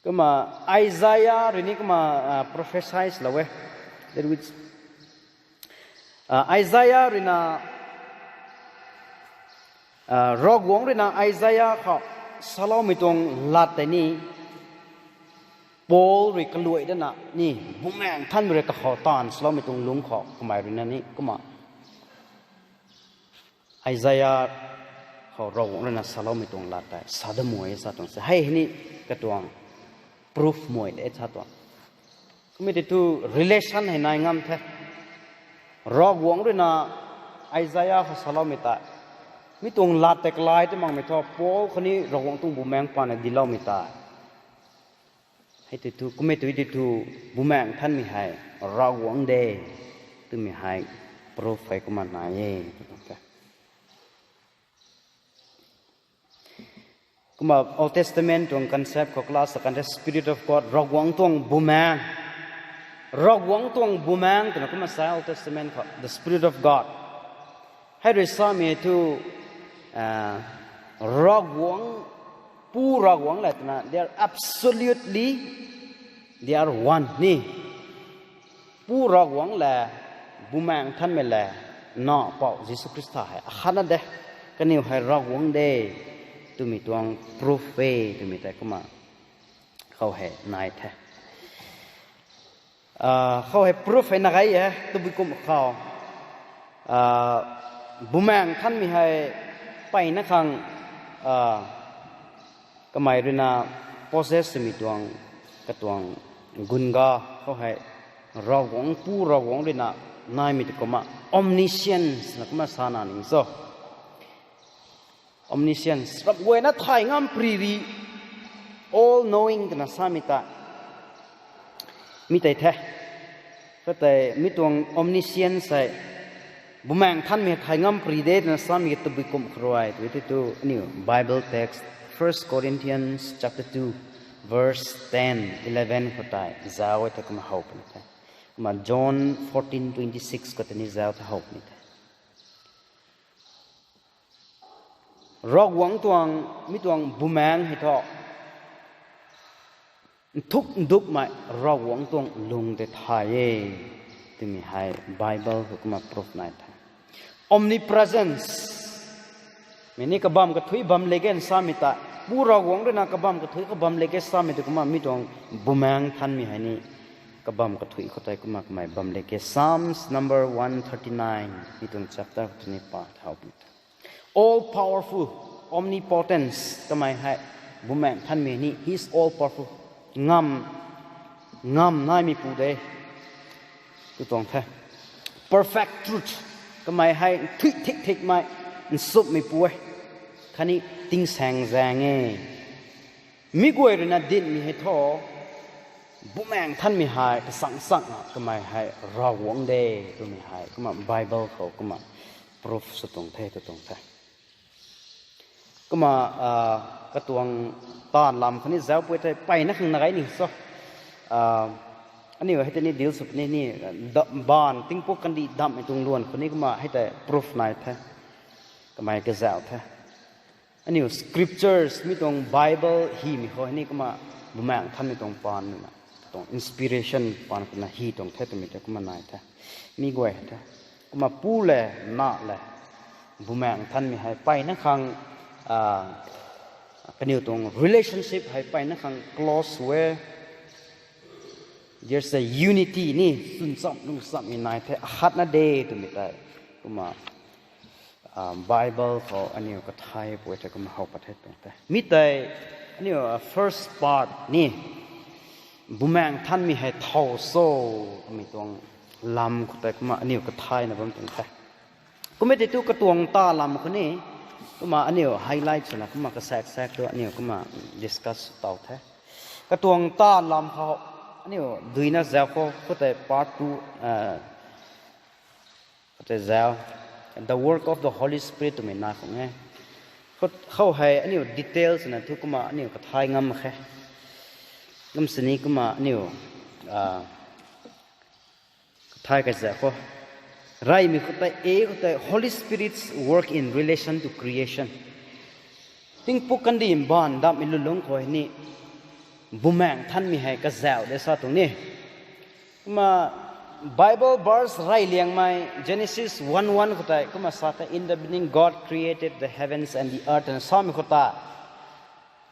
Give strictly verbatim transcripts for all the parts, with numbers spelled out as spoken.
Kumna Isaiah rui ni kumna uh, prophesy lou e. That which, uh, Isaiah rui na uh, Ravguangc rui na Isaiah khou saloumei tuang lat tei ni Paul rui kaluai dana ni Bumaengh Nthanmei rui kakhou taanv saloumei tuang lungc khou kamei rui na ni kumna Isaiah khou Ravguangc rui na saloumei tuang lat tei sa damei sa tuang se. Hei ni katuang proof mei de sa tuang. Kumna tei thu relation hei nai ngam the. Ravguangc rui na Isaiah khou saloumei tei, mi tuang lat tei kalai tei makmei thu Paul khou ni Ravguangc tuang Bumaengh paan na diloumei tei. Hei tei thu, kumna tei thu, Bumaengh Nthanmei hei Ravguangc de twmei hei proof hei kumna nai e. Kumna Old Testament tuang concept khou class kan the Spirit of God, Ravguangc tuang Bumaengh. Ravguangc tuang Bumaengh twna kumna sa Old Testament khou, the Spirit of God. Hei rui samei thu, uh, Ravguangc, Pu Ravguangc le twna, they are absolutely, they are one ni. Pu Ravguangc le, Bumaengh Nthanmei le, Nac Pou Jisu Khrista hei akhatna de. Kaniw hei Ravguangc de twmei tuang proof e twmei tei kumna khou hei nai the. Ah, khou hei proof hei na gay e, tabui kum khou. Ah, Bumaengh Nthanmei hei mpeyna khang, ah, kamei rui na possess swmei tuang, katuang gunga khou hei Ravguangc, Pu Ravguangc rui na naimei tei kumna omniscience na kumna sa na ning cho. Omniscience, rap guayna thay ngam pri ri, all knowing twna samei ta. Mi tei the. Khatei mi tuang omniscience hei, Bumaengh Nthanmei thay ngam pri de twna samei tabui kum khou rui, tei thu aniu Bible text, First Corinthians chapter two, verse ten, eleven khou tei zauc e the kumna how puni the. Kumna John fourteen twenty six khou tei ni zauc the how puni the. Ravguangc tuang, mi tuang Bumaengh hei thu nthuk ndukmei Ravguangc tuang lung tei thay e twmei hei Bible khou kumna proof nai the. Omnipresence. Mi ni kabam kathuic bam le ge samei ta. Pu Ravguangc rui na kabam kathuic khou bam le ge samei tei kumna mi tuang Bumaengh Nthanmei hei ni kabam kathuic khou tei kumna kamei bam le ge. Psalms number one thirty nine, mi tuang chapter khou tei ni pa thau puni the. All powerful, omnipotence, kamei hei, Bumaengh Nthanmei ni, he is all powerful. Ngam, ngam naimeipu de. Tu tuang the. Perfect truth, kamei hei nthuih thik thikmei, nsumeipu e. Khatni tingsaeng zaeng e. Mi guay rui na dinhmei hei thu, Bumaengh Nthanmei hei kasang sakna kamei hei Ravguangc de twmei hei kumna Bible khou kumna proof sw tuang the, tu tuang the. Kumna, ah, katuang taanv lam khou ni zauc pui the, mpeyna khang na gay ni so. Ah, aniu hei tei ni deal sw puni ni, da-, baanv tingpuk kandih damhmei tuang luan khou ni kumna hei tei proof nai the. Kamei kazauh the. Aniu scriptures mi tuang Bible hymei khou hei ni kumna Bumaengh Nthanmei tuang paan na, tuang inspiration paan kumna hy tuang the twmei tei kumna nai the. Mi guay the. Kumna Pu le, Nac le, Bumaengh Nthanmei hei mpeyna khang, ah, kaniw tuang relationship hei mpeyna khang close e. There's a unity ni, chwn cham lung cham ni nai the, akhatna de twmei tei. Kumna, ah, Bible khou aniu kathay pui the kumna how pat the tuang the. Mi tei, aniu, ah, first part ni, Bumaengh Nthanmei hei thow cho twmei tuang lam khou tei kumna aniu kathayna bam tuang the. Kumna tei thu katuang taanv lam khou ni, kumna aniu highlight swna kumna kasak sak tu aniu kumna discuss taw the. Katuang taanv lam khou, aniu duina zauc khou, khou tei part two, ah, khou tei zauc, the work of the Holy Spirit twmei na khang e. Khou, khou hei aniu details na thu kumna aniu kathay ngam mak khe. Ngam sini kumna aniu, ah, kathay kazauh khou. Reymei khou tei, e khou tei, Holy Spirit's work in relation to creation. Tingpuk kandih baanv damhmei lulung khou hei ni, Bumaengh Nthanmei hei kazauh de sa tuang ni. Kumna Bible verse rey liangmei Genesis one one khou tei kumna sa the, In the beginning God created the heavens and the earth, twna samei khou tei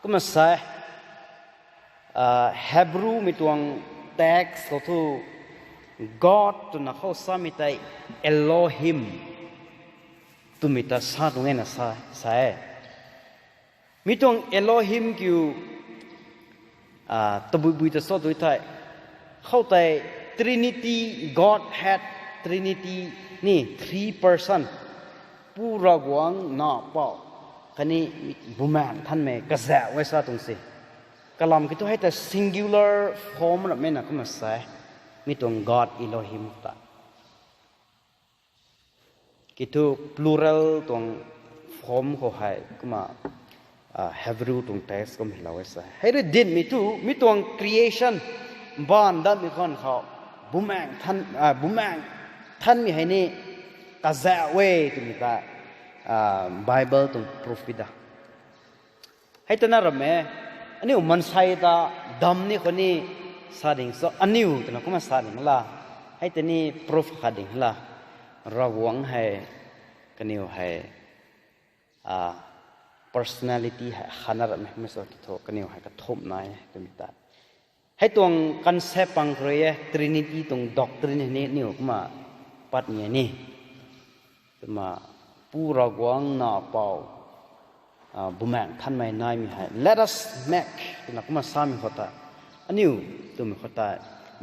kumna sa e. Hebrewmei tuang text khou thu God twna khou samei tei Elohim twmei ta sa tuang e na sa, sa e. Mi tuang Elohim kiu tabui bui ta sa tu thei, khoutei Trinity, Godhead, Trinity ni three person, Pu, Ravguangc, Nac Mpouh khatni Bumaengh Nthanmei kazauh e sa tuang se. Kalam kiu thu hei ta singular form rammei na kumna sa e, mi tuang God Elohim ta. Kiu thu plural tuang form khou hei kumna Hebrew tuang text kum hei lou e sa. Hei rui dinmei thu mi tuang creation, mbaanv datmei khwan khou Bumaengh Nthanmei hei ni kazauh e twmei ta Bible tuang proof pi da. Hei ta na ram e, aniu maansei ta damv ni khou ni sa ding so, aniu twna kumna sa ding la. Hei ta ni proof khat ding la. Ravguangc hei, kaniw hei personality hei khatna ram e, mi sa kiu thu kaniw hei kathumh nai e twmei ta. Hei tuang concept pang khou rui e, Trinity tuang doctrine hei ni aniu kumna patmei ni. Kumna Pu, Ravguangc, Nac Mpouh, Bumaengh Nthanmei naimei hei let us make twna kumna samei khou tei, aniu twmei khou tei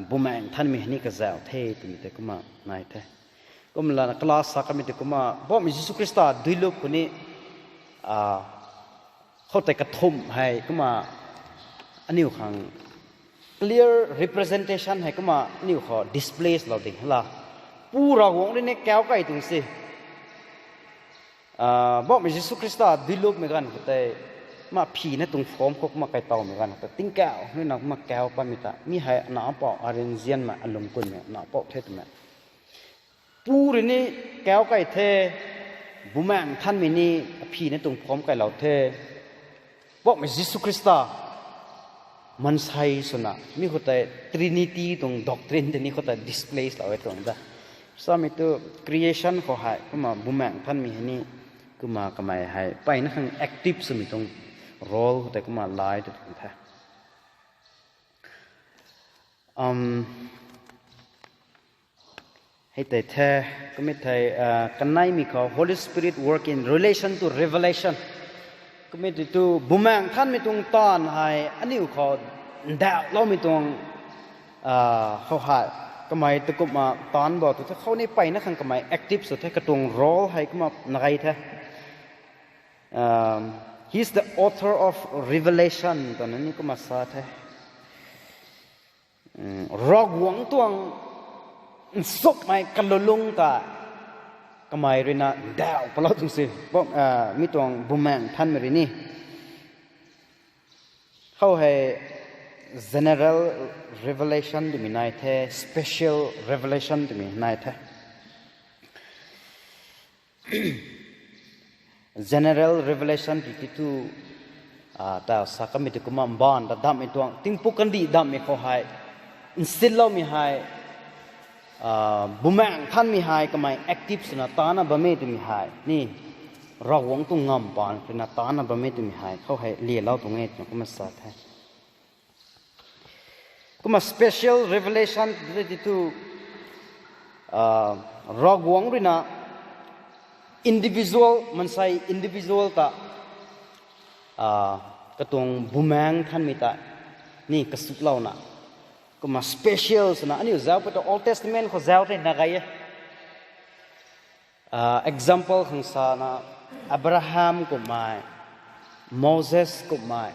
Bumaengh Nthanmei hei ni kazauh the twmei tei kumna nai the. Kumna lana class sa kamei tei kumna Poubauhmei Jisu Khrista duilup khou ni khoutei kathumh hei kumna aniu khang clear representation hei kumna aniu khou display lou ding la. Pu Ravguangc rui ni kau kai tuang se. Poubauhmei Jisu Khrista duilupmei ganv khou tei, kumna phina tuang form khou kumna kaitawmei ganv khou tei tingkauh rui na kumna kau patmei ta, mi hei Nac Mpouh, arrange zianmei, alung kunmei Nac Mpouh the twmei. Pu rui ni kau kai the, Bumaengh Nthanmei ni aphina tuang form kailou the. Poubauhmei Jisu Khrista maansei swna mi khou tei Trinity tuang doctrine tei ni khou tei display lou e tuang da. Samei tu creation khou hei kumna Bumaengh Nthanmei hei ni kumna kamei hei mpeyna khang active swmei tuang role khou tei kumna lai tu tuang the. Hei tei the, kumna thei kaneimei khou Holy Spirit work in relation to revelation. Kumna tei tu Bumaengh Nthanmei tuang taanv hei aniu khou ndauhloumei tuang khou hei kamei tu kumna taanv bo tu the khou ni mpeyna khang kamei active sw the, katuang role hei kumna nai the. He is the author of revelation twna ni kumna sa the. Ravguangc tuang nchumhmei kalulung ta kamei rui na ndauh palou tuang se, mi tuang Bumaengh Nthanmei rui ni. Khou hei general revelation twmei nai the, special revelation twmei nai the. General revelation tiki thu, ta sa kamei tei kumna mbaanv ta damhmei tuang, tingpuk kandih damhmei khou hei nsinloumei hei Bumaengh Nthanmei hei kamei active swna taanna bam e twmei hei ni, Ravguangc tuang ngamv paan rui na taanna bam e twmei hei khou hei lialou tuang e twna kumna sa the. Kumna special revelation tei thu, Ravguangc rui na individual, maansei individual ta katuang Bumaengh Nthanmei ta ni kasuklouna, kumna special swna aniu zauc pat tu Old Testament khou zauc tei na gay e. Example khang sana, Abraham kummei, Moses kummei,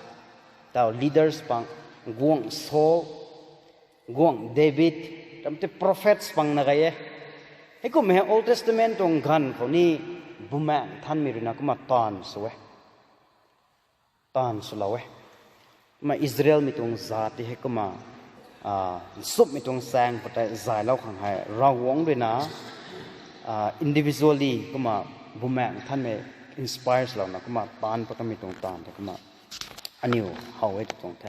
tau leaders pang, guangc Saul, guangc David, ram tei prophets pang na gay e. Heikum hei Old Testament tuang ganv khou ni Bumaengh Nthanmei rui na kumna taanv sw e, taanv swlou e. Kumna Israelmei tuang zat tei hei kumna nchumhmei tuang chaeng khou tei zaylou khang hei Ravguangc rui na individually kumna Bumaengh Nthanmei inspire swlouna kumna taanv pat kamei tuang taanv tei kumna aniu how e tw tuang the.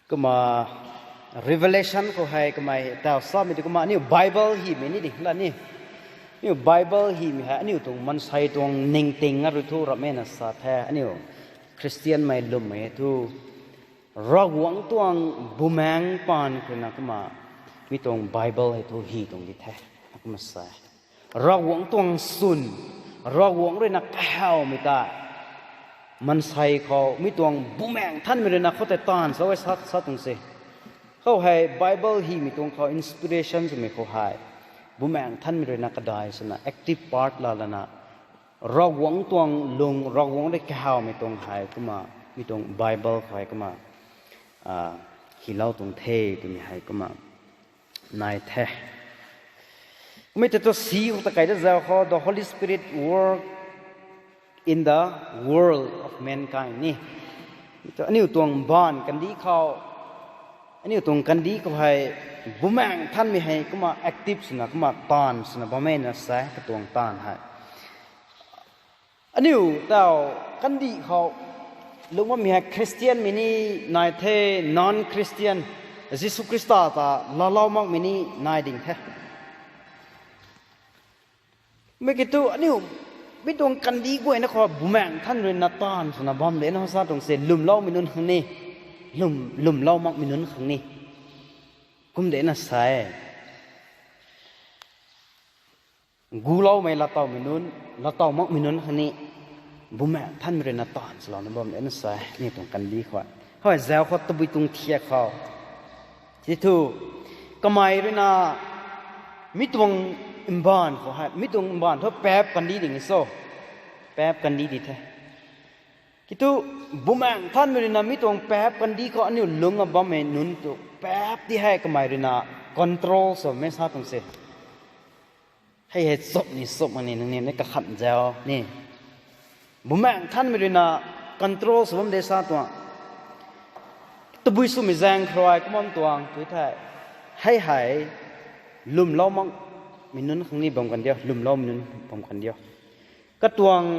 Kumna Revelation khou hei kamei taw samei tu kumna aniu Bible hymei ni ding la ni. Aniu Bible hymei hei aniu tuang mansei tuang ningting a rui thu ramhmei na sa the aniu Christianmei lwmmei thu Ravguangc tuang bumaengc paan khou rui na kumna mi tuang Bible hei thu hy tuang di the. Kumna sa Ravguangc tuang swn, Ravguangc rui na kahawmei ta mansei khou mi tuang Bumaengc Nthanmei rui na khou tei taanv sa e sa, sa tuang se. Khou hei Bible hymei tuang khou inspiration swmei khou hei Bumaengc Nthanmei rui na kadai swna active part laa lana Ravguangc tuang lung, Ravguangc rui kahawmei tuang hei kumna mi tuang Bible khou hei kumna hylou tuang the twmei hei kumna nai the. Kumna tei tu si khou ta kai da zau khou the Holy Spirit work in the world of mankind ni. Aniu tuang mbaanv kandih khou, aniu tuang kandih khou hei Bumaengc Nthanmei hei kumna active swna kumna taanv swna bammei na sa e katuang taanv hei. Aniu taw kandih khou lungc bammei hei Christianmei ni nai the, non-Christian, Jisu Khrista ta laalou makmei ni nai ding the. Mei ki tu aniu mi tuang kandih guayna khou Bumaengc Nthanmei rui na taanv swna bam de na sa tuang se lwmloumei nunc khang ni, lwm, lwmlou makmei nunc khang ni. Kum de na sa e. Guloumei laatowmei nunc, laatow makmei nunc khang ni Bumaengc Nthanmei rui na taanv swlouna bam de na sa e, aniu tuang kandih khou. Hei zau khou tabui tuang thiak khou ti thu kamei rui na mi tuang mbaanv khou hei, mi tuang mbaanv thu paap kandih ding e so. Paap kandih di the. Ki thu Bumaengc Nthanmei rui na mi tuang paap kandih khou aniu lungc a bammei nunc tu paap di hei kamei rui na control swmei sa tuang se. Hei hei chop ni chop ma ni nangniw ni kakhan zau ni. Bumaengc Nthanmei rui na control sw bam de sa tuang. Tabui swmei zaeng khou rui kumna tuang tui the. Hei hei lwmlou makmei nunc khang ni bam kan diu, lwmloumei nunc bam kan diu. Katuang,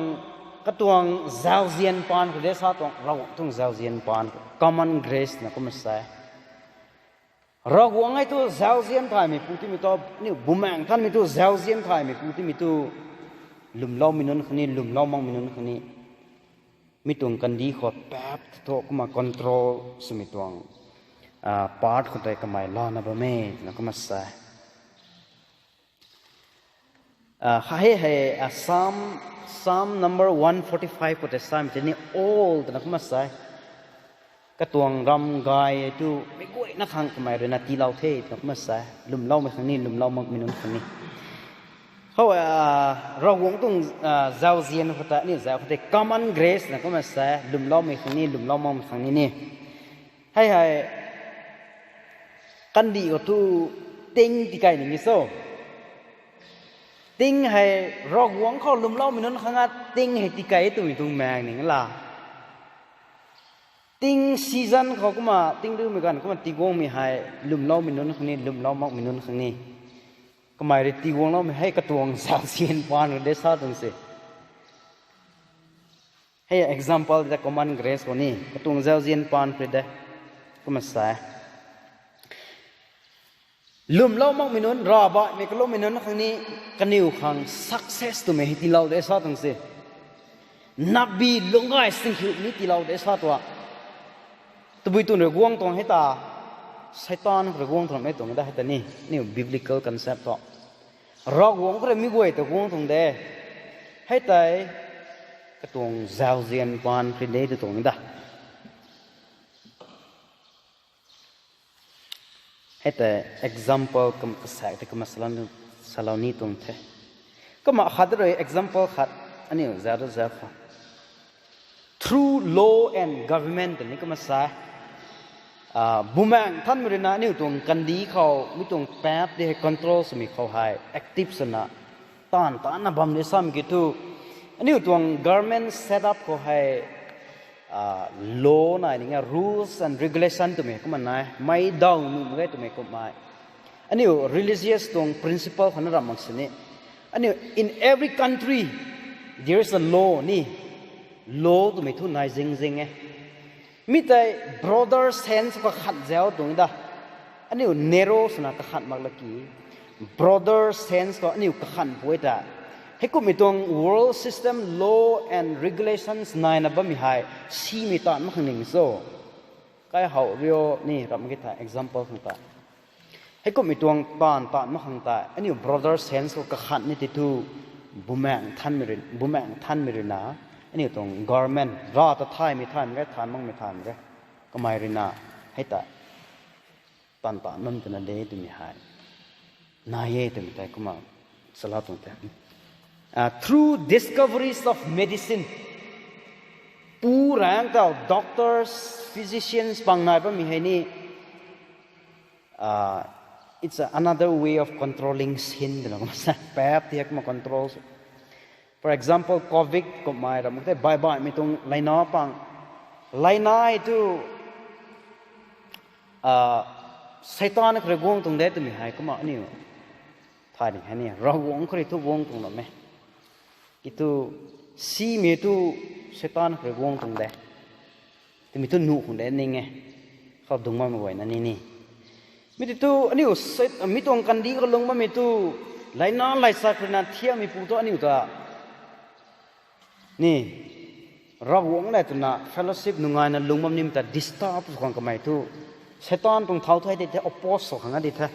katuang zauzian paan khou de sa tuang, Ravguangc tuang zauzian paan khou common grace na kumna sa e. Ravguangc hei tu zauzian thaymei pu timei tu, aniu Bumaengc Nthanmei tu zauzian thaymei pu timei tu, lwmloumei nunc khang ni, lwmlou makmei nunc khang ni, mi tuang kandih khou paap thu kumna control swmei tuang part khou tei kamei lana bam e twna kumna sa e. Hei hei Psalm, Psalm number one forty five khou tei samei tei ni all twna kumna sa e. Katuang ram gay tu mei guayna khang kamei rui na tiilou the twna kumna sa e. Lwmloumei khang ni, lwmlou makmei nunc khang ni. Khou Ravguangc tuang zauzian khou tei, aniu zau khou tei common grace na kumna sa e. Lwmloumei khang ni, lwmlou makmei khang ni ni. Hei hei kandih khou thu ting tikai ni ni so. Ting hei Ravguangc khou lwmloumei nunc khang a ting hei tikai twmei tuang maeng ni la. Ting season khou kumna ting riumei ganv kumna tiguangmei hei lwmloumei nunc khang ni, lwmlou makmei nunc khang ni. Kamei rui tiguangloumei hei katuang zauzian paan khou de sa tuang se. Hei example ta common grace khou ni, katuang zauzian paan khou de. Kumna sa e. Lwmlou makmei nunc, ravbaihmei kaloumei nunc khang ni, kaniw khang success twmei hei tiilou de sa tuang se. Napbi lungcgay singkhiu ni tiilou de sa tuang. Tabui tuang rui guang tuang hei ta, Seitaan khou rui guang tuang mei tuang da hei ta ni, aniu biblical concept thu. Ravguangc khou rui mi guay ta guang tuang de. Hei tei, katuang zauzian paan khou de tu tuang da. Hei tei example kum kasaek tei kumna salou, salou ni tuang the. Kumna khat rui example khat, aniu zau tu zau kha. Through law and government ni kumna sa e. Bumaengc Nthanmei rui na aniu tuang kandih khou, mi tuang paap di hei control swmei khou hei active swna taanv taanna bam de samei ki thu, aniu tuang government set up khou hei law nai ning e, rules and regulation twmei kumna nai, mei daw nuh mak ge twmei kumhmei. Aniu religious tuang principle khou na ram mak sini. Aniu in every country there is a law ni. Law twmei thu nai zing zing e. Mi tei broader sense kakhan zau tuang da. Aniu narrow swna kakhan mak laki, broader sense khou aniu kakhan pui ta. Heikumhmei tuang world system, law and regulations naina bammei hei simei taanv mak khang ning cho. Kai how rio ni ram ki tha example khang ta. Heikumhmei tuang taanv taanv mak khang ta aniu broader sense khou kakhan ni ti thu, Bumaengh Nthanmei rui, Bumaengh Nthanmei rui na aniu tuang government ra ta thaymei thaymei khe, than makmei thaymei khe, kamei rui na hei ta taanv taanv bam twna de twmei hei nai e twmei tei kumna salou tuang the. Through discoveries of medicine, pu raeng tau doctors, physicians pang nai bammei hei ni, it's another way of controlling sin twna kumna sa, paap ti hei kumna control sw. For example, covid kummei ram tei baih baihmei tuang laina pang, laina e tu Seitaan khou rui guang tuang de twmei hei kumna aniu thay ding hei ni, Ravguangc khou rui thu guang tuang lam e. Ki thu simei tu Seitaan khou rui guang tuang de twmei thu nuh khang de ning e. Khou dungc bammei guayna ni ni, mi ti thu aniu mi tuang kandih khou lung bammei tu laina laisak rui na thiammeipu thu aniu ta ni, Ravguangc le twna fellowship nungaina lung bam nimei ta disturb sw khang kamei thu, Seitaan tuang thau thei di the, oppose sw khang a di the.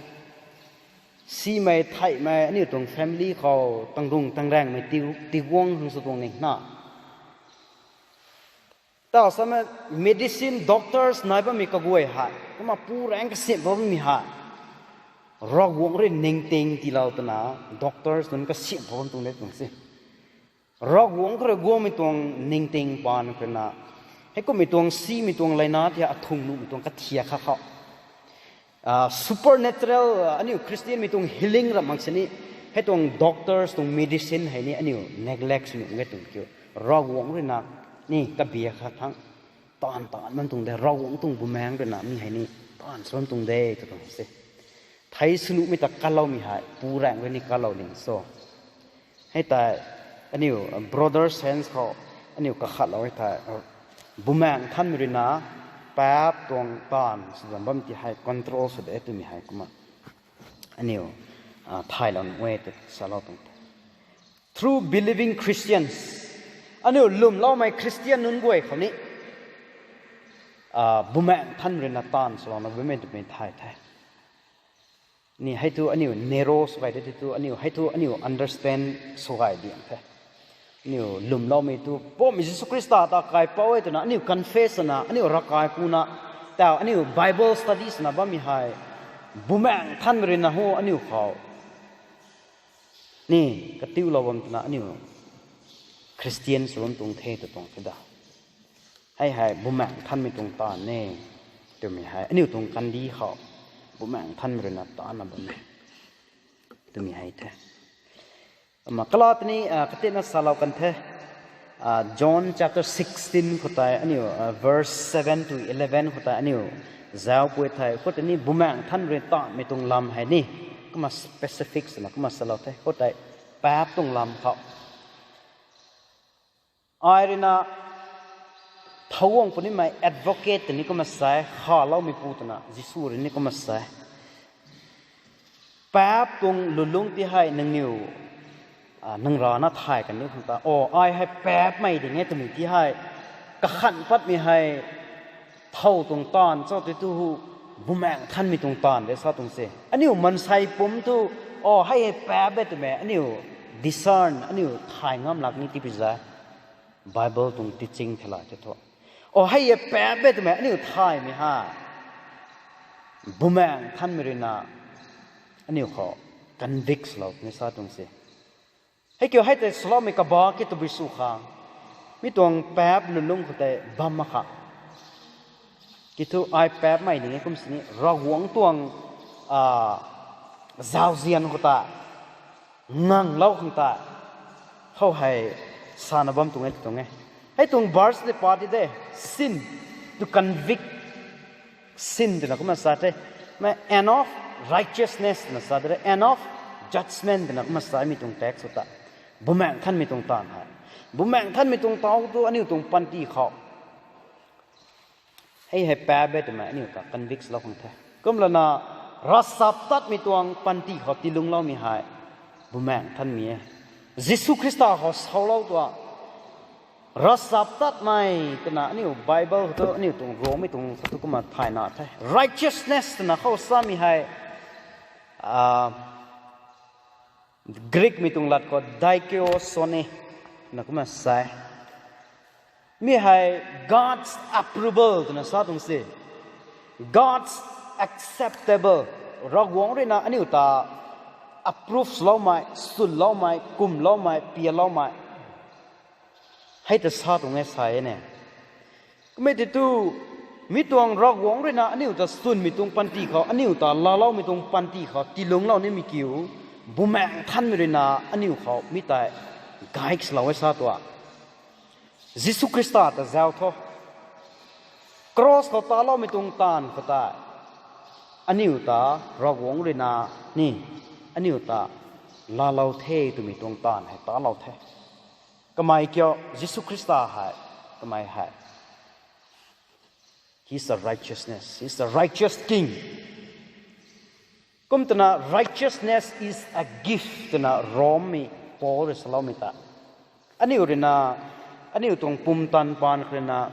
Simei theihmei aniu tuang family khou tangrung tangraengmei ti, tiguang hang sw tuang ni na. Tau samei medicine, doctors nai bammei kaguay hei kumna pu raeng kasiamh bammei hei Ravguangc rui ningting tiilou twna doctors nunc kasiamh bam tuang de tuang se. Ravguangc khou rui guangmei tuang ningting paan khou rui na, heikumhmei tuang simei tuang laina ti athung nuhmei tuang kathiak kha khou supernatural, aniu Christianmei tuang healing ram mak sini, hei tuang doctors tuang medicine hei ni aniu neglect sw nuh e tuang kiu. Ravguangc rui na ni kabia kha thangc taanv taanv bam tuang de, Ravguangc tuang Bumaengh rui na mi hei ni taanv sw bam tuang de tw tuang se. Thei sw nuhmei ta kaloumei hei pu raeng rui ni kalou ning so. Hei tei aniu broader sense khou aniu kakhatlou e thei, Bumaengh Nthanmei rui na paap tuang taanv sw zam bam ti hei control sw de twmei hei kumna aniu thaylou nuh e tw salou tuang the. Through believing Christians, aniu lwmloumei Christian nunc guay khou ni Bumaengh Nthanmei rui na taanv swlouna bammei twmei thay the. Ni hei thu aniu narrow sw gay de ti thu aniu hei thu aniu understand sw gay diang the. Aniu lwmloumei tu Poubauhmei Jisu Khrista ta kaipouc e twna aniu confess swna, aniu ravkai kuna, tau aniu Bible study swna bammei hei Bumaengh Nthanmei rui na hu aniu khou ni katiulou bam twna aniu Christian sw bam tuang the tw tuang the da. Hei hei Bumaengh Nthanmei tuang taanv e twmei hei aniu tuang kandih khou Bumaengh Nthanmei rui na taanvna bam e twmei hei the. Kumna kala tini katina salou kan the. John chapter sixteen khou tei aniu verse seven to eleven khou tei aniu zauc pui thei khou tei ni Bumaengh Nthanmei rui taanvmei tuang lam hei ni kumna specific swna kumna salou the. Khou tei paap tuang lam khou ai rui na thowguang punimei advocate tw ni kumna sa e, khaloumeipu twna Jisu rui ni kumna sa e. Paap tuang lwnlung ti hei nangniw nang rana thay kan ni khang ta, o ai hei paapmei ding e twmei ti hei kakhan patmei hei thow tuang taanv cho tei tu hu, Bumaengh Nthanmei tuang taanv de sa tuang se. Aniu mansei pumc thu, o hei hei paap e twmei aniu discern, aniu thay ngam lak ni tipi za Bible tuang teaching thela tei thu, o hei hei paap e twmei aniu thaymei ha Bumaengh Nthanmei rui na aniu khou convict swlou ni sa tuang se. Hei kiu hei tei swloumei kaba ki tabui sw khang, mi tuang paap lwnlung khou tei bam mak kha. Ki thu ai paapmei ding e kum sini Ravguangc tuang zauzian khou ta nganglou khang ta khou hei sana bam tuang e tuang e. Hei tuang verse tei pa ti de, sin, to convict sin twna kumna sa the. Mei end of righteousness twna sa the, end of judgment twna kumna sa mi tuang text khou ta. Bumaengh Nthanmei tuang taanv hei, Bumaengh Nthanmei tuang taanv tu aniu tuang panty khou Hei hei paap e twmei aniu ta convict lou khang the. Kumlana ravchaptatmei tuang panty khou tiilungcloumei hei Bumaengh Nthanmei e. Jisu Khrista khou sawlou tuang ravchaptatmei twna aniu Bible khou tu aniu tuang Romemei tuang khou tu kumna thayna the. Righteousness twna khou samei hei Greekmei tuang lat khou dikaiosune na kumna sa e. Mi hei God's approval twna sa tuang se. God's acceptable. Ravguangc ruina aniu ta approve loumei, sunloumei, kumloumei, pialoumei. Hei ta sa tuang e sa e ne. Kumei tei tu, mi tuang Ravguangc ruina aniu ta sunmei tuang panty khou, aniu ta laaloumei tuang panty khou tiilungclou nimei kiu, Bumaengh Nthanmei ruina aniu khou mi tei guide lou e sa tuang. Jisu Khrista ta zauc tho. Cross khou taloumei tuang taanv khou tei aniu ta Ravguangc ruina ni, aniu ta laalou the twmei tuang taanv hei talou the. Kamei kiu Jisu Khrista hei, kamei hei He is a righteousness. He is a righteous king. Kum twna righteousness is a gift twna Romemei Paul rui saloumei ta. Aniu ruina, aniu tuang pumtan paan khou ruina,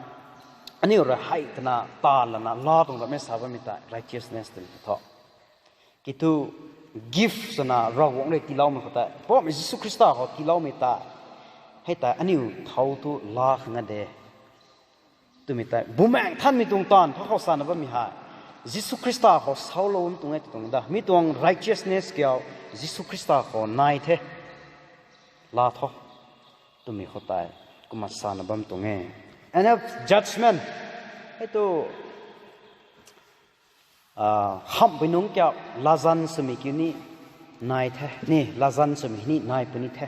aniu rui hei twna ta lana laa tuang ramei sa bammei ta righteousness twna tho. Kiu thu gift swna Ravguangc rui tiiloumei khou tei, Poubauhmei Jisu Khrista khou tiiloumei ta, hei tei aniu thau thu laa khang a de twmei tei Bumaengh Nthanmei tuang taanv tho khou sana bammei hei. Jisu Khrista khou saulou tuang e tuang da. Mi tuang righteousness kiu Jisu Khrista khou nai the. Laa tho twmei khou tei kumna sana bam tuang e. And of judgment. Hei tu hamhpui nungc kiu laazan swmei kiu ni nai the, ni laazan swmei ni nai puni the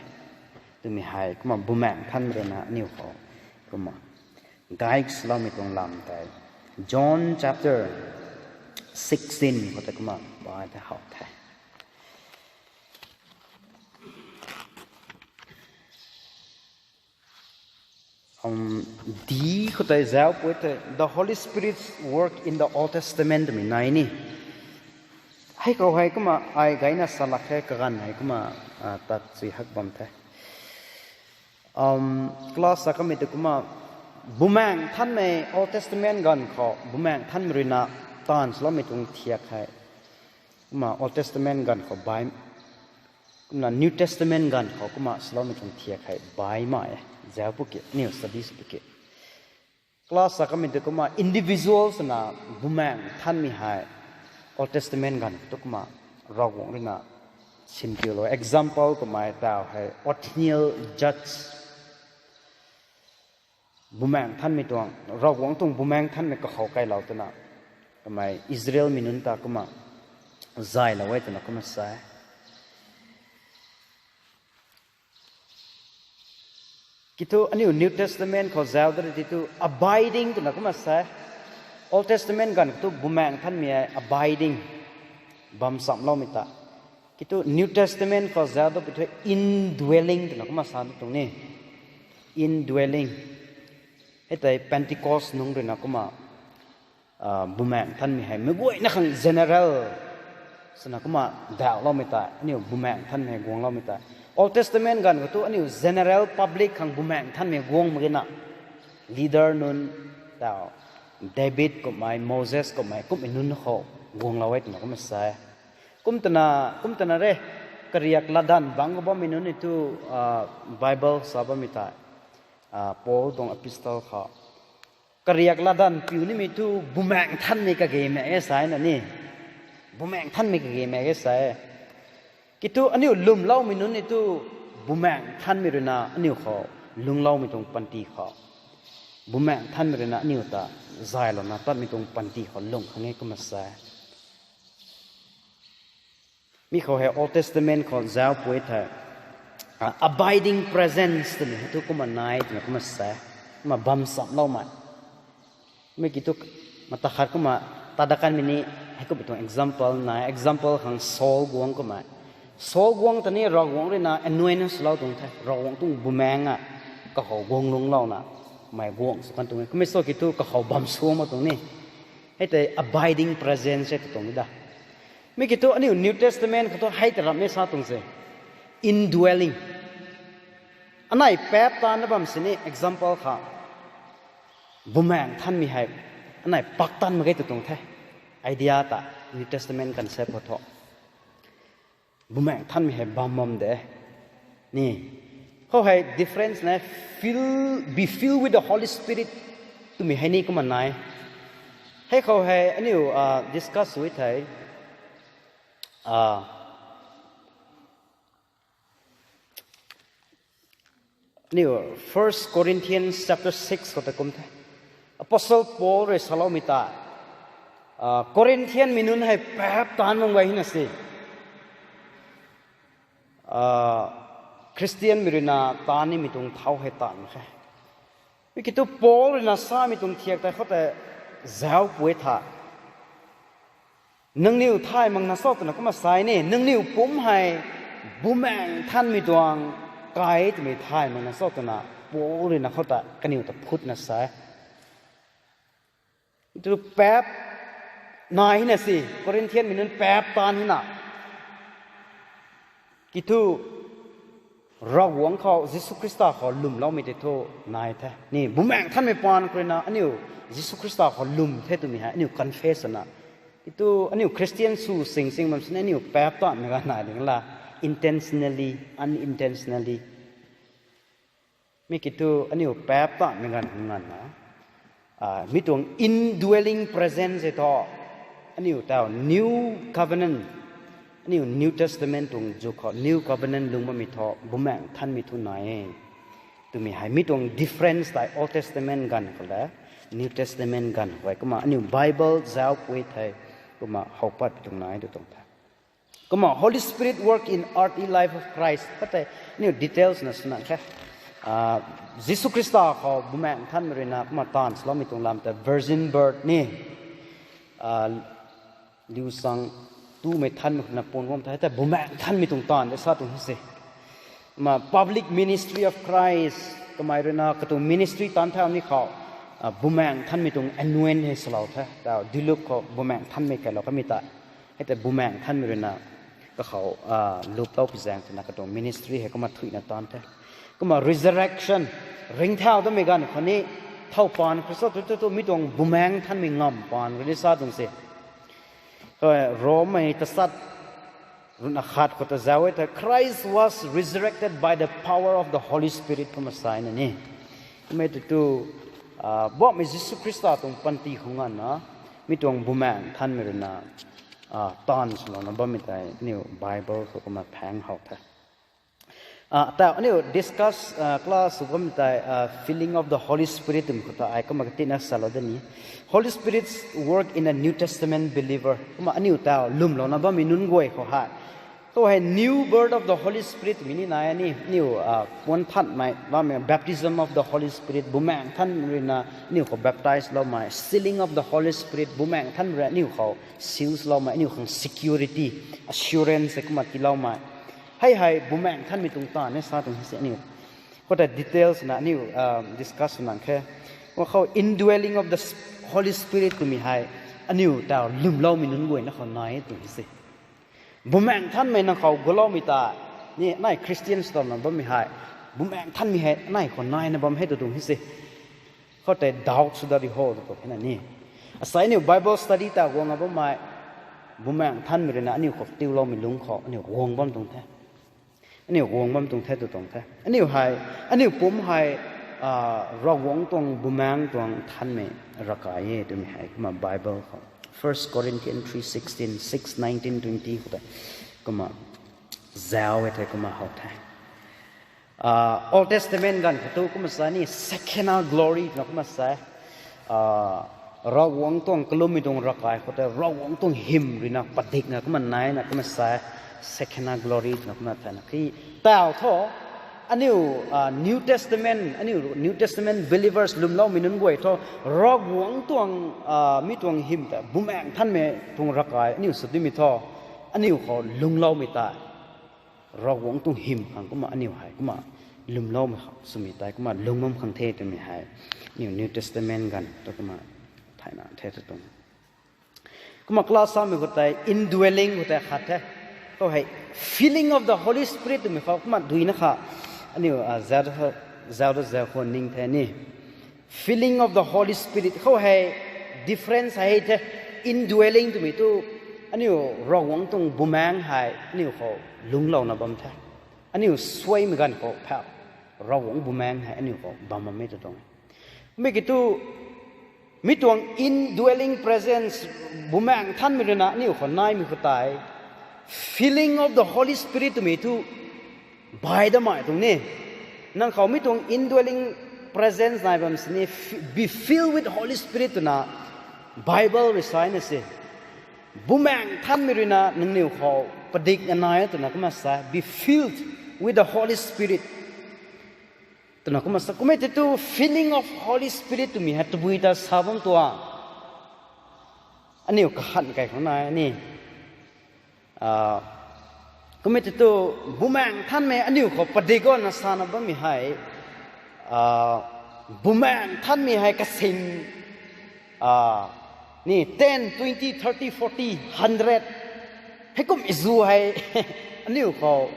twmei hei kumna Bumaengh Nthanmei ruina aniu khou kumna guide loumei tuang lam tei John chapter sixteen khou tei kumna bai the how the. D khou tei zauc pui tei, the Holy Spirit's work in the Old Testament twmei nai ni. Hei khou hei kumna ai gayna salak the, kaganv hei kumna tat chui hak bam the. Class sa kamei tei kumna Bumaengh Nthanmei Old Testament ganv khou Bumaengh Nthanmei ruina taanv swloumei tuang thiak hei kumna Old Testament ganv khou bai, kumna New Testament ganv khou kumna swloumei tuang thiak hei bai ma e, zauc pui ki, aniu study sw pui ki. Class sa kamei tei kumna individual swna Bumaengh Nthanmei hei Old Testament ganv tu kumna Ravguangc ruina sinpiulou. Example kamei tau hei Othniel judge. Bumaengh Nthanmei tuang, Ravguangc tuang Bumaengh Nthanmei kakhou kailou twna kamei Israelmei nunc ta kumna zaylou e twna kumna sa e. Kiu thu aniu New Testament khou zauc da ri ti tu abiding twna kumna sa e. Old Testament ganv khou tu Bumaengh Nthanmei hei abiding, bam chamloumei ta. Kiu thu New Testament khou zauc da pi thu indwelling twna kumna sa tuang ni. Indwelling. Hei tei Pentecost nungc ruina kumna Bumaengh Nthanmei hei meic guayna khang general swna kumna dauhloumei tei, aniu Bumaengh Nthanmei hei guangloumei tei. Old Testament ganv khou tu aniu general public khang Bumaengh Nthanmei guang mak ge na. Leader nunc, tau, David kummei, Moses kummei, kummei nunc khou guanglou e twna kumna sa e. Kum twna, kum twna re, kariak latdanv bangc khou bammei nunc ni tu, Bible sa bammei tei, Paul tuang epistle khou kariak latdanv piu nimei tu Bumaengh Nthanmei kage mak e sa e na ni. Bumaengh Nthanmei kage mak e sa e. Kiu thu aniu lwmloumei nunc ni tu Bumaengh Nthanmei ruina aniu khou lungcloumei tuang panty khou Bumaengh Nthanmei ruina aniu ta zaylouna tatmei tuang panty khou lung khang e kumna sa e. Mi khou hei Old Testament khou zauc pui thei, abiding presence twmei hei thu kumna nai twna kumna sa e. Kumna bam chamloumei. Mi kiu thu mata khat kumna tat da kanmei ni, hei kummei tuang example nai, example khang Saul guangc kummei. Saul guangc ta ni Ravguangc ruina anoint swlou tuang the, Ravguangc tuang Bumaengh a kakhou guang lungclouna mei guangc sw kan tuang e. Kummei sa kiu thu kakhou bam suang ma tuang ni. Hei tei abiding presence e tw tuang da. Mi kiu thu aniu New Testament khou thu hei ta ramh e sa tuang se. Indwelling. Anei paap taanna bam sini example kha. Bumaengc Nthanmei hei anei pak taanv mak ge tw tuang the. Idea ta New Testament concept khou thu. Bumaengc Nthanmei hei bam bam de. Ni. Khou hei difference na fill, be filled with the Holy Spirit twmei hei ni kumna nai. Hei khou hei aniu discuss sw thei. Aniu First Corinthians chapter six khou ta kum the. Apostle Paul rui saloumei ta, Corinthianmei nunc hei paap taanv mak guay hina se. Christianmei ruina taanv nimei tuang thau hei taanv khe. Mi kiu thu Paul ruina samei tuang thiak tei khou tei zauc pui tha. Nangniw thay makna cho twna kumna sa ni, nangniw pumc hei Bumaengc Nthanmei tuang kai twmei thay makna cho twna Paul ruina khou ta kaniw ta phutna sa e. Thu paap nai hina se, Corinthianmei nunc paap taanv hina. Kiu thu Ravguangc khou Jisu Khrista khou lwmloumei tei thu nai the. Ni Bumaengc Nthanmei paan khou ruina aniu Jisu Khrista khou lwm the twmei hei aniu confess na. Kiu thu aniu Christian sw sing sing bam sini aniu paap taanvmei ganv nai ding la, intentionally, unintentionally. Mi kiu thu aniu paap taanvmei ganv nganvna, mi tuang indwelling presence e thu, aniu tau new covenant, aniu New Testament tuang zuk khou new covenant lung bammei thu Bumaengc Nthanmei thu nai e twmei hei mi tuang difference tei Old Testament ganv khou le New Testament ganv khou e. Kumna aniu Bible zauc pui thei, kumna how pat tuang nai tw tuang the. Kumna Holy Spirit work in earthly life of Christ. Khat tei aniu details na swna khe. Jisu Khrista khou Bumaengc Nthanmei ruina kumna taanv swloumei tuang lam tei virgin birth ni. Liusang tumei thanmei khou na puan guang the, tei Bumaengc Nthanmei tuang taanv de sa tuang hi se. Kumna public ministry of Christ, kamei ruina katuang ministry taanv thau ni khou, Bumaengc Nthanmei tuang anoint hei salou the, tau dilup khou Bumaengc Nthanmei kailou kamei ta. Hei tei Bumaengc Nthanmei ruina kakhou luplou pi zaeng twna katuang ministry hei kumna thuina taanv the. Kumna resurrection, ringcthau tamei ganv khou ni, thow paan khou sa tu tu tu mi tuang Bumaengc Nthanmei ngamv paan khou ni sa tuang se. Romei tasat ruhna khat khou ta zauc e the, Christ was resurrected by the power of the Holy Spirit kumna sa na ni. Kummei tu tu, Poubauhmei Jisu Khrista tuang panty khou nganvna, mi tuang Bumaengc Nthanmei ruina taanv swlouna bammei tei aniu Bible khou kumna phaeng how the. Tau aniu discuss, class sw bammei tei filling of the Holy Spirit twmei khou ta ai kumna katina salou de ni. Holy Spirit's work in a New Testament believer. Kumna aniu tau lwmlouna bammei nunc guay khou hei, khou hei new birth of the Holy Spirit mi ni nai ni, aniu puan thanmei bammei baptism of the Holy Spirit, Bumaengc Nthanmei ruina aniu khou baptize loumei, sealing of the Holy Spirit, Bumaengc Nthanmei ruina aniu khou seals loumei, aniu khang security, assurance hei kumna tiiloumei. Hei hei Bumaengc Nthanmei tuang taanv e sa tuang hi se aniu. Khou tei details na aniu discuss sw nang khe. Khou indwelling of the Holy Spirit twmei hei aniu tau lwmloumei nunc guayna khou nai tuang hi se. Bumaengc Nthanmei nang khou guloumei ta, ni anei Christian swlouna bammei hei, Bumaengc Nthanmei hei anei khou naina bam hei tu tuang hi se. Khou tei doubt sw da ri ho tu tuang hei na ni. Asei aniu Bible study ta guang a bammei, Bumaengc Nthanmei ruina aniu khou tiiloumei lungc khou aniu guang bam tuang the. Aniu guang bam tuang the tu tuang the. Aniu hei, aniu pumc hei Ravguangc tuang Bumaengc tuang Nthanmei ravkai e twmei hei kumna Bible khou First Corinthians three sixteen, six, nineteen, twenty khou tei kumna zauc e the, kumna how the. Old Testament ganv khou tu kumna sa ni Shekinah glory twna kumna sa e. Ravguangc tuang kalummei tuang ravkai khou tei Ravguangc tuang hym ruina padikna kumna naina kumna sa e. Shekinah glory twna kumna thayna ki tau thu, aniu New Testament, aniu New Testament believers lwmloumei nunc guay thu, Ravguangc tuang, mi tuang hym ta Bumaengc Nthanmei tuang ravkai aniu sw dimei thu, aniu khou lungcloumei ta Ravguangc tuang hym khang kumna aniu hei kumna lwmloumei khou swmei tei kumna lung bam khang the twmei hei aniu New Testament ganv tu kumna thayna the tu tuang. Kumna class samei khou tei indwelling khou tei khat the. Khou hei filling of the Holy Spirit twmei khou kumna duina kha aniu zauc zauc khou ning the ni. Filling of the Holy Spirit khou hei difference hei the. Indwelling twmei tu aniu Ravguangc tuang bumaengc hei aniu khou lungclouna bam the. Aniu suaimei ganv khou phau Ravguangc bumaengc hei aniu khou bam bammei tu tuang e. Mi kiu thu mi tuang indwelling presence, Bumaengc Nthanmei ruina aniu khou naimei khou tei filling of the Holy Spirit twmei thu bai damei tuang ni. Nang khou mi tuang indwelling presence nai bam sini, be filled with Holy Spirit twna Bible rui sa na se. Bumaengc Nthanmei ruina nangniw khou padikna nai twna kumna sa, be filled with the Holy Spirit twna kumna sa. Kumna tei thu filling of Holy Spirit twmei hei tabui ta sa bam tuang. Aniu kahan kai khou nai ni. Kumna tei thu Bumaengc Nthanmei aniu khou padik gana sana bammei hei, Bumaengc Nthanmei hei kasin ni ten, twenty, thirty, forty, hundred heikum zu hei aniu khou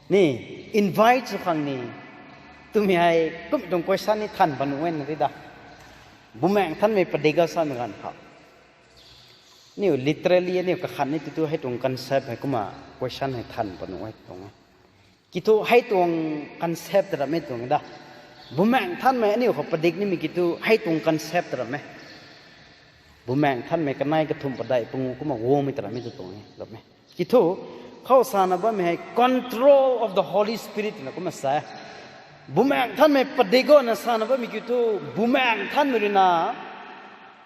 ni invite sw khang ni twmei hei kum tuang question ni than panuh e na ri da. Bumaengc Nthanmei padik ga samei ganv khou aniu literally aniu kakhan ni tei thu hei tuang concept hei kumna question hei than panuh e tuang e. Kiu thu hei tuang concept ramei tuang da. Bumaengc Nthanmei aniu khou padik nimei kiu thu hei tuang concept ram e. Bumaengc Nthanmei kanei kathumh padeih pangu kumna guangmei ta ramei tu tuang e ram e. Kiu thu khou sana bammei hei control of the Holy Spirit twna kumna sa. Bumaengc Nthanmei padik gana sana bammei kiu thu Bumaengc Nthanmei ruina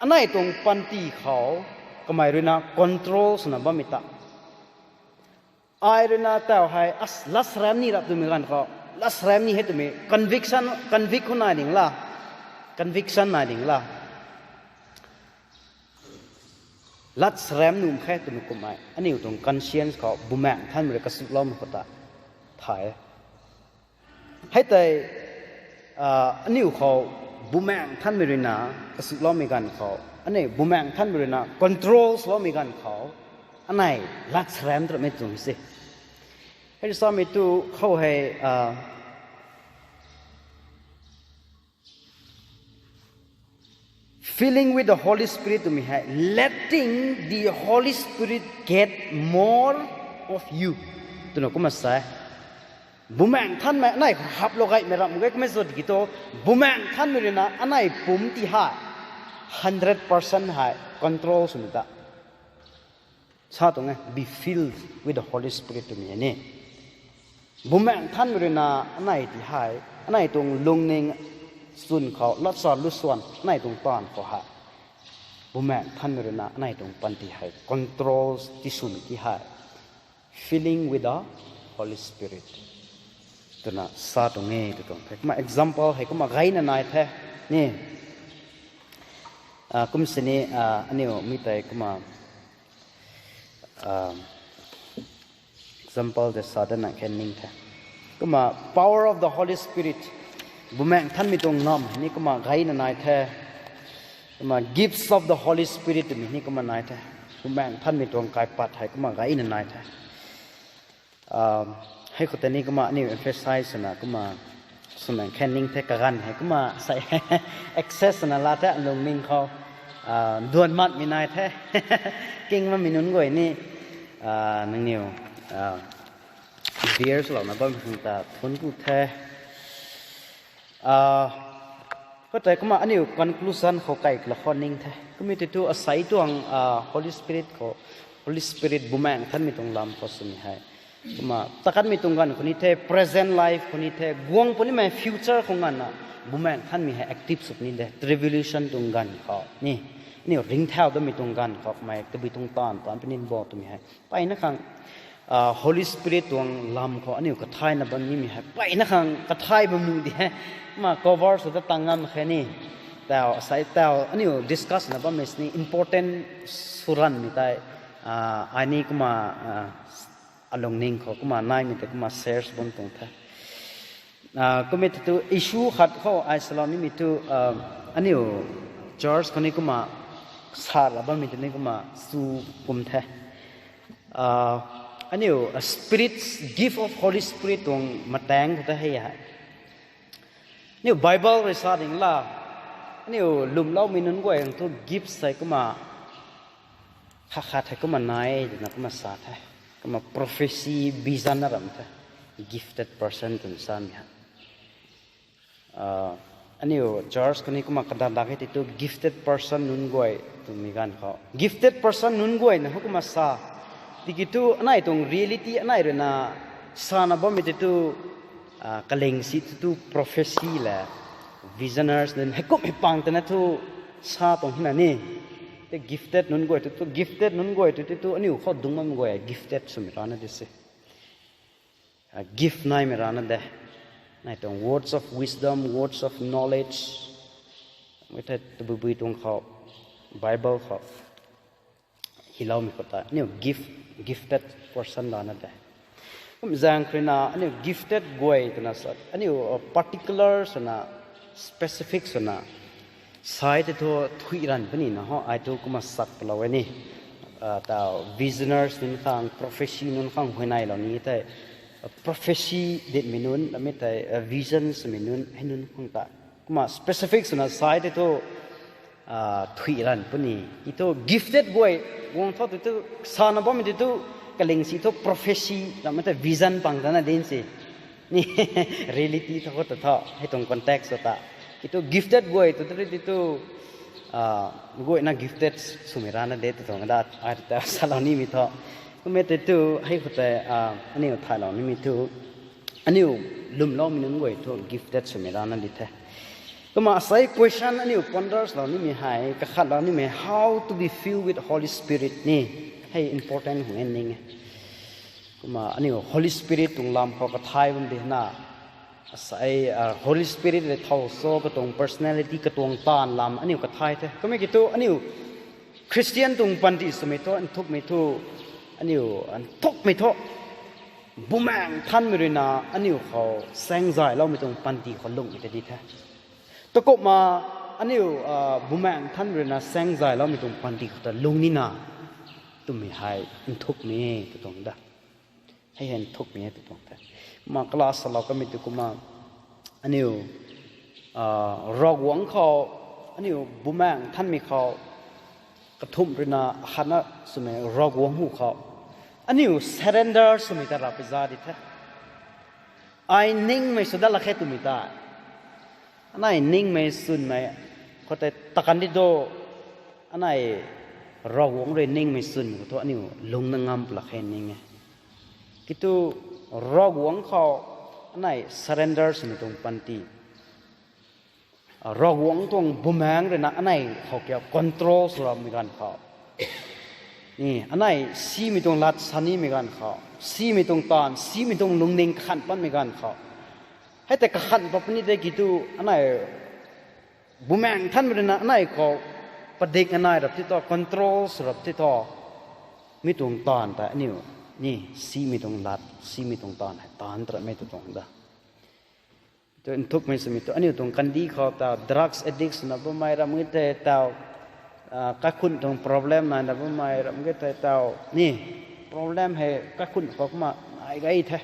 anei tuang panty khou kamei ruina control swna bammei ta. Ai ruina tau hei lat saram ni rap twmei ganv khou, lat saram ni hei twmei conviction, convict khou nai ding la, conviction nai ding la. Lat saram nuh khe twmei kummei aniu tuang conscience khou Bumaengc Nthanmei rui kasukloumei khou ta thay e. Hei tei aniu khou Bumaengc Nthanmei ruina kasukloumei ganv khou aniu Bumaengc Nthanmei ruina control swloumei ganv khou anei lat saram twmei tuang se. Hei samei tu khou hei filling with the Holy Spirit twmei hei letting the Holy Spirit get more of you twna kumna sa e. Bumaengc Nthanmei anei khou haplou gaymei ram ge kumna sa tiki thu Bumaengc Nthanmei ruina anei pumc ti hei hundred percent hei control swmei ta sa tuang e, be filled with the Holy Spirit twmei ni. Bumaengc Nthanmei ruina anei ti hei anei tuang lungning swn khou latsa luswan anei tuang taanv khou hei Bumaengc Nthanmei ruina anei tuang panty hei control ti swmei ti hei filling with the Holy Spirit twna sa tuang e tw tuang the. Kumna example hei kumna gayna nai the ni. Kum sini aniu mi tei kumna example tei sa dana khe ning the. Kumna power of the Holy Spirit, Bumaengc Nthanmei tuang nam ni kumna gayna nai the. Kumna gifts of the Holy Spirit twmei ni kumna nai the. Bumaengc Nthanmei tuang kaipat hei kumna gayna nai the. Hei khou tei ni kumna aniu emphasize swna kumna swna khe ning the, kaganv hei kumna sa access swna la the, alungning khou duan matmei nai the. King mamei nunc guay ni nangniw bear swlouna bam khang ta thuanc ku the. Khou tei kumna aniu conclusion khou kai kala khou ning the. Kumna tei thu asei tuang Holy Spirit khou, Holy Spirit Bumaengc Nthanmei tuang lam khou swmei hei kumna takanmei tuang ganv khou ni the, present life khou ni the, guang punimei future khou nganvna Bumaengc Nthanmei hei active sw puni de, tribulation tuang ganv khou ni, aniu ringcthau damei tuang ganv khou kamei tabui tuang taanv taanc puni bo twmei hei mpeyna khang Holy Spirit tuang lam khou aniu kathayna bam nimei hei mpeyna khang kathay bam nuh di he. Kumna cover sw ta tang ngam khe ni. Tau asei tau aniu discuss na bammei sini important sw ranvmei tei ai ni kumna alungning khou kumna naimei tei kumna share sw bam tuang the. Kumna tei thu issue khat khou ai salou nimei thu aniu church khou ni kumna Sa la bammei tei ni kumna chu kum the. Ah, aniu, ah, Spirit, gift of Holy Spirit tuang mataeng khou ta hei hei. Aniu Bible rui sa ding la. Aniu lwmloumei nunc guay khang thu gift sei kumna khat khat hei kumna nai twna kumna sa the. Kumna prophecy, vision na ram the. Gifted person twna samei hei. Ah, aniu church khou ni kumna kadan dak e tei thu gifted person nunc guay twmei ganv khou. Gifted person nunc guay na hou kumna sa. Tiki thu anei tuang reality anei rui na sana bammei tei thu, ah, kaling si thu thu prophecy le visionaries nunc heikum hei pang tana thu sa tuang hina ni. Tei gifted nunc guay thu thu gifted nunc guay thu thu aniu khou dungc bam guay gifted swmei rana de se. Ah, gift naimei rana de. Nai tuang words of wisdom, words of knowledge. Mei thei tabui bui tuang khou, Bible khou. Hiloumei khou ta, aniu gift, gifted person rana de. Kum zaeng khrina, aniu gifted guay twna sa, aniu, uh, particular swna, specific swna, sai tei thu thuy ran puni na ho, ai thu kumna sak palou e ni. Ah, ta visionaries nunc khang, prophecy nunc khang huayneylou ni tei, ah, prophecy ditmei nunc, lamei tei, ah, visions mei nunc, hei nunc khang ta. Kumna specific swna sai tei thu, ah, thuy ran puni. I thu gifted guay, guang thu tu tu, sana bammei tu tu, kaling si thu prophecy, lamei tei vision pang tana din si. Ni reality tho khou ta tho, hei tuang context khou ta. Ki thu gifted guay tu tu ri ti tu, ah, guayna gifted swmei rana de tu tuang dat, ai ta salou nimei tho. Kummei tei tu, hei khou tei, ah, aniu thaylou nimei thu, aniu lwmloumei nunc guay thu gifted swmei rana di the. Kumna asei question aniu ponders lou nimei hei, kakhatlou nimei, how to be filled with Holy Spirit ni, hei important hung e ning e. Kumna aniu Holy Spirit tuang lam khou kathay bam di na. Asei, ah, Holy Spirit le thau so katuang personality, katuang taanv lam aniu kathay the. Kummei ki thu aniu Christian tuang panty swmei thu, nthukmei thu, aniu nthukmei thu, Bumaengh Nthanmei rui na aniu khou saengzayloumei tuang panty khou lungmei ta di the. Takumna aniu, ah, Bumaengh Nthanmei rui na saengzayloumei tuang panty khou ta lung nina twmei hei nthukmei e tw tuang da. Hei hei nthukmei e tw tuang the. Kumna class salou kamei tu kumna aniu, ah, Ravguangc khou, aniu Bumaengh Nthanmei khou, kathumh rui na khatna swmei Ravguangc hu khou aniu surrender swmei ta rap za di the. Ai ningmei sw dat lak khe twmei ta. Anei ningmei swnmei khou tei takan di do. Anei Ravguangc rui ningmei swn khou thu aniu lungna ngam pw lak khe ning e. Ki thu Ravguangc khou anei surrender swmei tuang panty. Ravguangc tuang Bumaengh rui na anei khou kia control sw rammei ganv khou, ni anei simei tuang lat sa nimei ganv khou, simei tuang taanv, simei tuang lungning kakhan patmei ganv khou, hei tei kakhan pat puni de ki thu anei Bumaengh Nthanmei rui na anei khou padik anei rap ti thu, control sw rap ti thu, mi tuang taanv ta aniu ni simei tuang lat, simei tuang taanv hei taanv ta ramei tw tuang da. Tu nthukmei swmei tu aniu tuang kandih khou ta drugs addict swna bammei ram ge tei tau, ah, kaikhun tuang problem naina bammei ram ge tei tau ni problem hei kaikhun khou kumna nai gay the.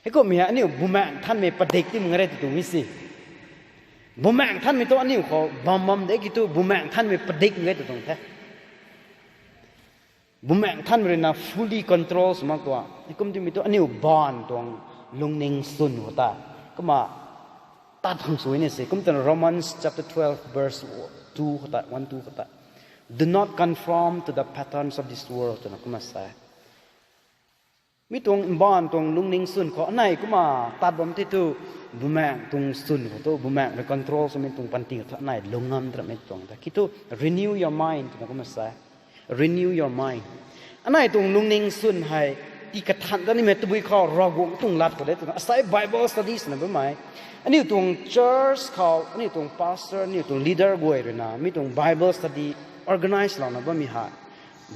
Heikumhmei hei aniu Bumaengh Nthanmei padik ti mak ge tw tuang e si. Bumaengh Nthanmei tu aniu khou bam bam de ki thu Bumaengh Nthanmei padik mak ge tw tuang the. Bumaengh Nthanmei rui na fully control sw mak tuang. Heikum timei tu aniu baanv tuang lungning swn khou ta, kumna tat hang sw ni se. Kum twna Romans chapter twelve verse two khou ta, one two khou ta, "Do not conform to the patterns of this world," twna kumna sa e. Mi tuang baanv tuang lungning swn khou anei kumna tat bam ti thu, Bumaengh tuang swn khou thu, Bumaengh rui control swmei tuang panty khou thu anei lung ngam ta ramei tuang ta. Ki thu renew your mind twna kumna sa e. Renew your mind. Anei tuang lungning swn hei tii kathan ta nimei tabui khou Ravguangc tuang lat khou de twna asei Bible study swna bammei, aniu tuang church khou aniu tuang pastor, aniu tuang leader guay rui na mi tuang Bible study organize louna bammei hei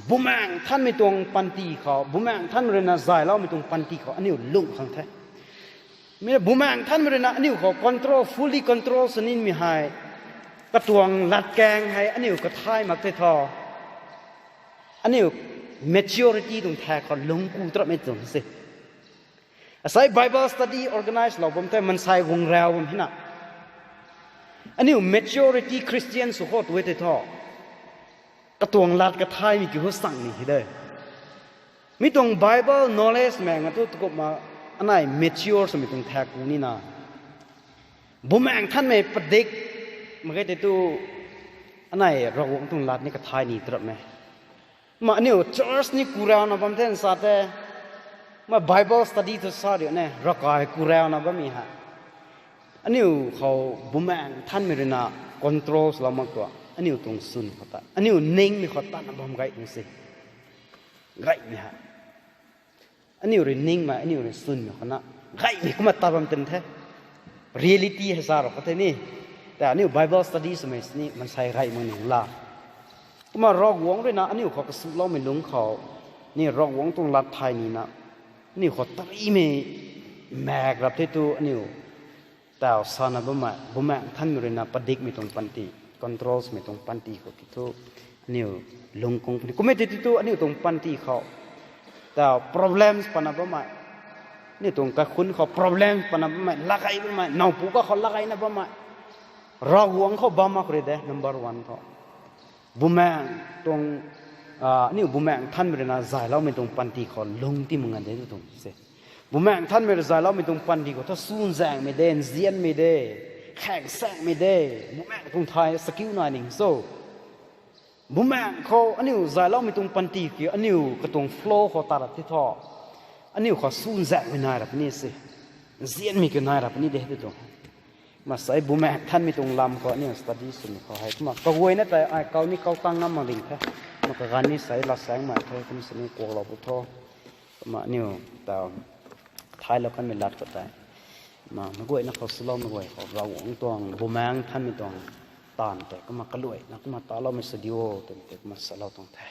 Bumaengh Nthanmei tuang panty khou, Bumaengh Nthanmei rui na zayloumei tuang panty khou aniu lung khang the. Mi Bumaengh Nthanmei rui na aniu khou control, fully control sw nimei hei Katuang latkaeng hei aniu kathay mak the thu, aniu maturity tuang thak khou lungc ku tarapmei tuang se. Asei Bible study organize lou bam the, mansei guang rau bam hina. Aniu maturity Christian sw khou tu e the thu, katuang lat kathaymei kiu hu sang ni hi de. Mi tuang Bible knowledge mei nga thu tukumna anei mature swmei tuang thak ku nina. Bumaengh Nthanmei padik mak ge tei tu anei Ravguangc tuang lat ni kathay ni tarapmei. Ma aniu church ni ku rauna bam the nsa the. Ma Bible study thu sa riu ne, ravkai ku rauna bammei ha. Aniu khou Bumaengh Nthanmei ruina control swlou mak tua, aniu tuang swn khou ta, aniu ningmei khou tatna bam gay tuang se. Gaymei ha. Aniu rui ningmei, aniu rui swnmei khou na gaymei kumna tat bam tin the. Reality hei sa rau khou the ni. Ta aniu Bible study swmei sini mansei gay mak ni la. Kumna Ravguangc ruina aniu khou kasuloumei lungc khou, ni Ravguangc tuang lat thay nina, aniu khou tarimei maek rap the tu aniu taw sana bammei, Bumaengh Nthanmei ruina padikmei tuang panty, control swmei tuang panty khou ti thu, aniu lungc kung puni. Kummei tei ti thu aniu tuang panty khou taw problems pana bammei, aniu tuang kaikhunc khou problems pana bammei, lagay bammei, nowpu kakhou lagayna bammei, Ravguangc khou bam mak khou rui de, number one thu. Bumaengh tuang, aniu Bumaengh Nthanmei ruina zayloumei tuang panty khou lungc ti mak ngan de tu tuang se. Bumaengh Nthanmei rui zayloumei tuang panty khou thu swn zaengmei de, nzianmei de, khaeng saengmei de, Bumaengh tuang thay sakiu nai ning so. Bumaengh khou aniu zayloumei tuang panty kiu aniu katuang flow khou tat rap ti thu, aniu khou swn zaengmei nai rap ni se. Nzianmei kiu nai rap ni de tu tuang. Masei Bumaengh Nthanmei tuang lam khou aniu study swmei khou hei kumna kaguayna tei ai kau ni kau tang ngam mak ding the. Kumna kaganv ni sei lat saengmei the, kum sini kuaklou pu tho. Kumna aniu taw thaylou kanmei lat khou tei, ma maguayna khou swloumei guay khou Ravguangc tuang Bumaengh Nthanmei tuang taanv tei kumna kaluaina kumna taloumei sw di o twmei tei kumna salou tuang the.